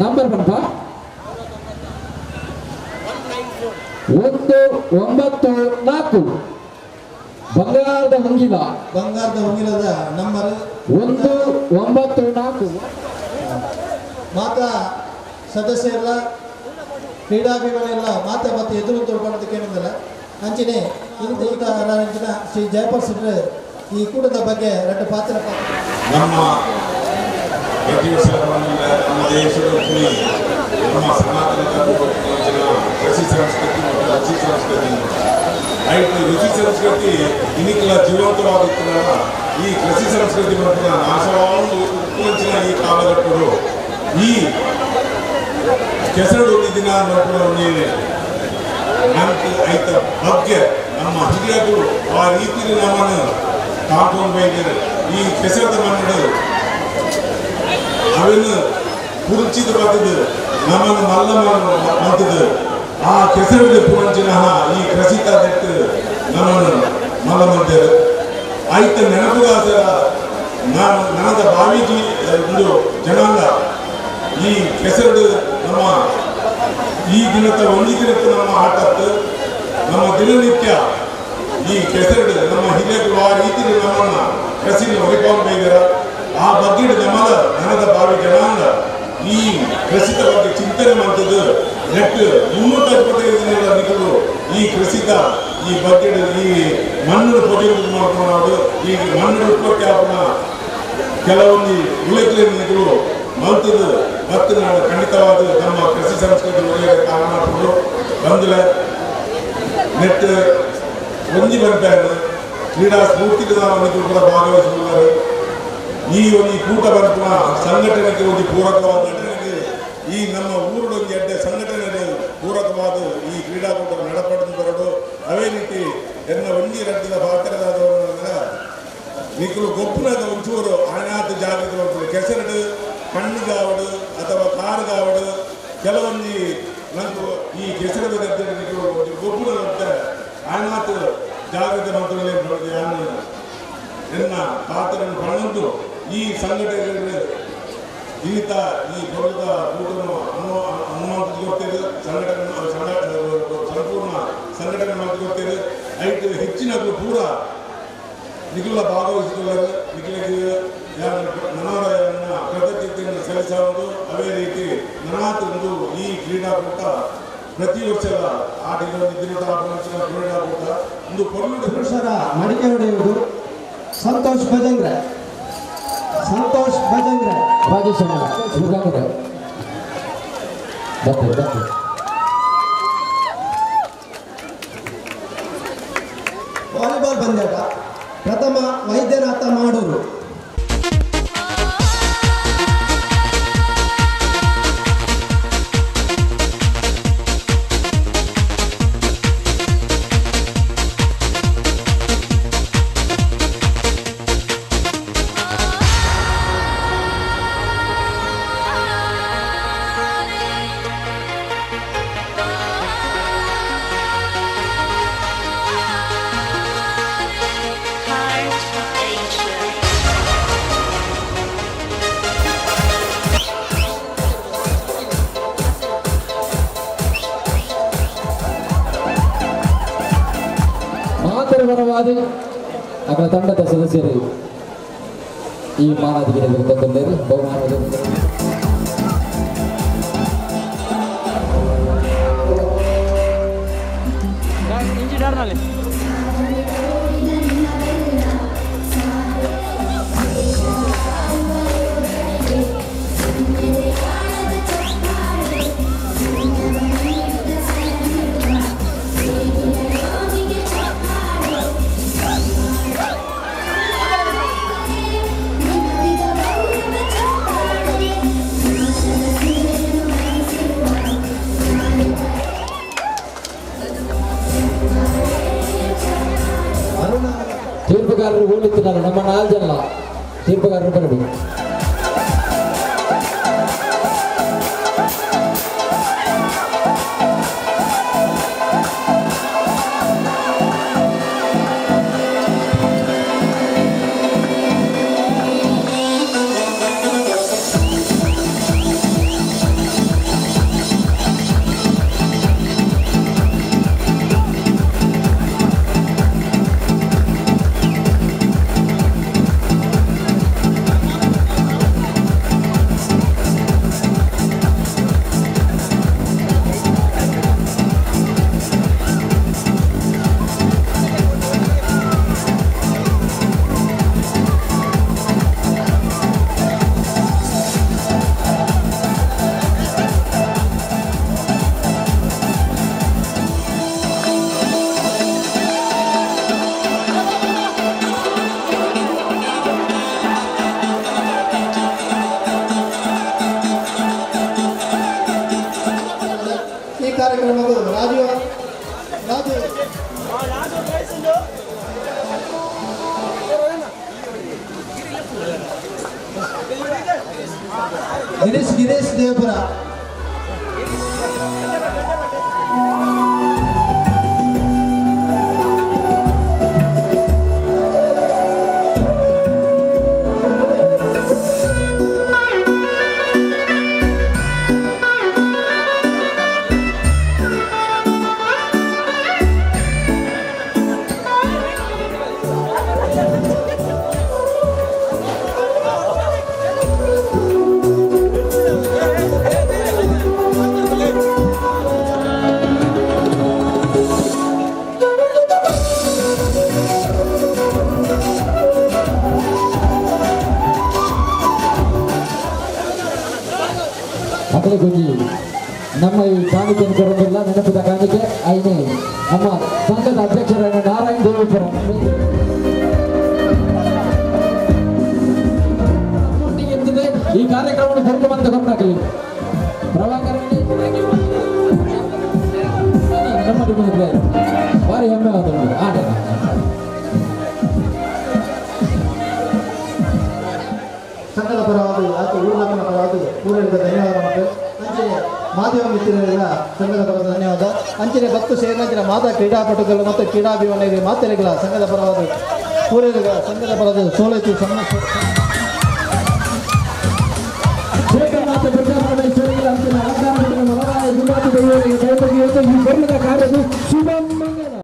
ನಂಬರ್ ಬಂಪ 1 9 4 ಬಂಗಾರದ ಹೊಂಗಿಲ ಬಂಗಾರದ ಹೊಂಗಿಲದ ನಂಬರ್ 1 9 4. ಮಾತಾ ಸದಸ್ಯರೆಲ್ಲ ಕ್ರೀಡಾಭಿಮಾನಿಯೆಲ್ಲ ಮಾತಾ ಮತ್ತು ಎದುರು ತೋಡ್ಕೊಳ್ಳೋದಕ್ಕೇನಿಲ್ಲ. ಅಂಚನೆ ಇಂಥ ಶ್ರೀ ಜಯಪಾಲ್ ಸಿಂಗ್ ಈ ಕೂಟದ ಬಗ್ಗೆ ಎರಡು ಪಾತ್ರ ನಮ್ಮ ನಮ್ಮ ದೇಶದ ನಮ್ಮ ಸನಾತನ ಕೃಷಿ ಸಂಸ್ಕೃತಿ ಮತ್ತು ರುಚಿ ಸಂಸ್ಕೃತಿ ರೈಟ್ ರುಚಿ ಸಂಸ್ಕೃತಿ ಇನ್ನಿಕ್ಲ ಜೀವಂತವಾಗುತ್ತಿಲ್ಲ. ಈ ಕೃಷಿ ಸಂಸ್ಕೃತಿ ಮತ್ತು ನಾಶವಾದ ಉಪ್ಪುಂಚಿನ ಈ ಕಾಲಘಟ್ಟರು ಈ ಕೆಸರು ದಿನ ಐತ ಬಗ್ಗೆ ನಮ್ಮ ಹಿರಿಯರು ಆ ರೀತಿಯಲ್ಲಿ ನಮ್ಮನ್ನು ಕಾಂಪೌಂಡ್ ಬೈದರು. ಈ ಕೆಸರದ ಮಣ್ಣು ಅವನ್ನು ಪುರುಚಿತ ಬರ್ತದೆ ನಮ್ಮನ್ನು ಮಲ್ಲ ಮಂತದ್ದು ಆ ಕೆಸರದ ಪುರಂಚಿನ ಈ ಕೃಷಿತ ನೆಟ್ಟು ನಮ್ಮನ್ನು ಮಲ್ಲ ಮಂತರು ಆಯ್ತ ನೆನಪುಗಾಸರ ನಾನು ನನದ ಬಾವಿಜಿ ಒಂದು ಜನಾಂಗ ಈ ಕೆಸರು ನಮ್ಮ ಈ ದಿನದ ಒಂದು ದಿನದ ನಮ್ಮ ಆಟತ್ತು ನಮ್ಮ ದಿನನಿತ್ಯ ಈ ಕೆಸರು ನಮ್ಮ ಹಿರಿಯರು ಆ ರೀತಿಯಲ್ಲಿ ನಮ್ಮನ್ನು ಕೃಷಿನ ಒರಿಕೊಂಡು ಬೈದಾರ. ಆ ಬಗ್ಗೆ ನಮ್ಮದ ನನದ ಭಾವಿ ಜನಾಂಗ ಈ ಕೃಷಿತ ಬಗ್ಗೆ ಚಿಂತನೆ ಮಾಡ್ತದ್ದು ನೆಟ್ 365 ದಿನಗಳ ನಿಗಲು ಈ ಕೃಷಿತ ಈ ಬಗ್ಗೆ ಈ ಮಣ್ಣು ಪೊಜೆ ಮಾಡ್ಕೊಂಡು ಈ ಮಣ್ಣು ಉತ್ಪತ್ತಿ ಆಪನ ಕೆಲವೊಂದು ಉಳಿಕೆಗಳು ಮಂತದ್ದು ಮತ್ತು ನಾವು ಖಂಡಿತವಾದ ನಮ್ಮ ಕೃಷಿ ಸಂಸ್ಕೃತಿ ಒಳ್ಳೆಯ ಕಾರಣ ಬಂದಲೆ ನೆಟ್ ಒಂಜಿ ಬಂತಾರೆ ಕ್ರೀಡಾ ಸ್ಫೂರ್ತಿಗೆ ನಾವು ಕೂಡ ಭಾಗವಹಿಸಿಕೊಳ್ಳಾರೆ. ಈ ಒಂದು ಕೂಟ ಬಂದ ಸಂಘಟನೆಗೆ ಒಂದು ಪೂರಕವಾದ ಘಟನೆಗೆ ಈ ನಮ್ಮ ಊರುಡೊಂದು ಎಡ್ಡೆ ಸಂಘಟನೆ ಪೂರಕವಾದ ಈ ಕ್ರೀಡಾಕೂಟ ನಡಪಡೆದು ಬರಡು. ಅದೇ ರೀತಿ ಎನ್ನ ಒಂಜಿ ರಡ್ಡದ ಪಾತ್ರದಾದವರ ನಿಕಲು ಗೊಬ್ಬರದ ಒಂಚೂರು ಅನಾಥ ಜಾಗೃತಿ ಮಾಡ್ತಾರೆ. ಕೆಸರಡು ಕಣ್ಣಿಗಾವಡು ಅಥವಾ ಕಾರುಗಾವಡು ಕೆಲವೊಂದು ನಂಗೆ ಈ ಕೆಸರದ ನಿಕಲು ಗೊಬ್ಬರ ಅನಾಥ ಜಾಗೃತಿ ಮಾಡ್ತಾರೆ. ಎನ್ನ ಪಾತ್ರವನ್ನು ಪಡೆದು ಈ ಸಂಘಟನೆಗಳು ಈತ ಈ ದೊಡ್ಡ ಕೂಟವನ್ನು ಅನುಮಾನಿಸಿಕೊಡ್ತೇವೆ, ಸಂಘಟನೆ ಸಂಪೂರ್ಣ ಸಂಘಟನೆ ಮಾಡಿಕೊಡ್ತೇವೆ. ಐಟು ಹೆಚ್ಚಿನ ಪೂರ ನಿಖಿಲ ಭಾಗವಹಿಸಿಕೊಳ್ಳಲು ನಿಖಿಲಿಗೆ ಮನೋರಯನ್ನ ಕೃತಜ್ಞತೆಯನ್ನು ಸಲ್ಲಿಸುವುದು. ಅದೇ ರೀತಿ ನನಾತೊಂದು ಈ ಕ್ರೀಡಾಕೂಟ ಪ್ರತಿ ವರ್ಷದ ಆಟಗಳ ಕ್ರೀಡಾಕೂಟ ಒಂದು ಪುರುಷರ ಮಡಿಕೆ ಹೊಡೆಯುವುದು ಸಂತೋಷ್ ಭಜಂಗ್ರೆ. ಸಂತೋಷ್ ಭಜಂಗ್ರೆ ರಾಜೇಶ್ ಭಜಂಗ್ರೆ ಬರ್ತಾರೆ. ವಾಲಿಬಾಲ್ ಪಂದ್ಯಾಟ ಪ್ರಥಮ ವೈದ್ಯನಾಥ ಮಾಡೂರು. ಮಾತೃಪರವಾದ ಅಗಳ ತಂಡದ ಸದಸ್ಯರು ಈ ಮಾನಾದಿಗೆ ತಂದಿದ್ದಾರೆ ಬಹುಮಾನದ. ತೀರ್ಪುಗಾರರು ಹೋಲಿತ್ತಿದ್ದಾರೆ ನಮ್ಮ ನಾಲ್ಕು ಜನ ತೀರ್ಪುಗಾರರು ಬರಬೇಕು. ಗಿರೀಶ್ ಗಿರೀಶ್ ದೇವಪುರ. ಅಕಲೆ ಗುಂಜಿ ನಮ್ಮ ಈ ಕಾಣಿಕೆಯನ್ನು ಕೊಡೋದಿಲ್ಲ ನೆನಪಿದ ಕಾಣಿಕೆ ಐನೇ ನಮ್ಮ ಸಂಘದ ಅಧ್ಯಕ್ಷರಾದ ನಾರಾಯಣ ದೇವಿಪುರ ಈ ಕಾರ್ಯಕ್ರಮವನ್ನು ಹೊರಟು ಬಂದ ಕೊಟ್ಟಾಗಲಿ ಪ್ರಭಾಕರ್ ನಮ್ಮ ಟೀಮಿನ ಪ್ಲೇಯರ್ ಭಾರಿ ಹೆಮ್ಮೆ ಆದ ಆಟ. ಸಂಘದ ಪರವಾಗಿ ಹಾಗೂ ಊರಿನ ಪರವಾಗಿ ಊರಳಿಗೆ ಧನ್ಯವಾದ ಮತ್ತು ಅಂಚನೆ ಮಾಧ್ಯಮ ಮಿತ್ರರಿಗೆಲ್ಲ ಸಂಘದ ಪರ ಧನ್ಯವಾದ. ಅಂಚನೆ ಭಕ್ತ ಸೇರಿದ ಮಾತಾ ಕ್ರೀಡಾಪಟುಗಳು ಮತ್ತು ಕ್ರೀಡಾಭಿಮಾನಿಗಳಿಗೆ ಮಾತೆರೆಗಳ ಸಂಘದ ಪರವಾಗಿ ಊರಳಿಗ ಸಂಘದ ಪರವಾಗಿ ಸೋಲೈತಿ ಶೇಖರನಾಥ ಬಿರ್ಜಾಪುರ ಅಂಚಿನ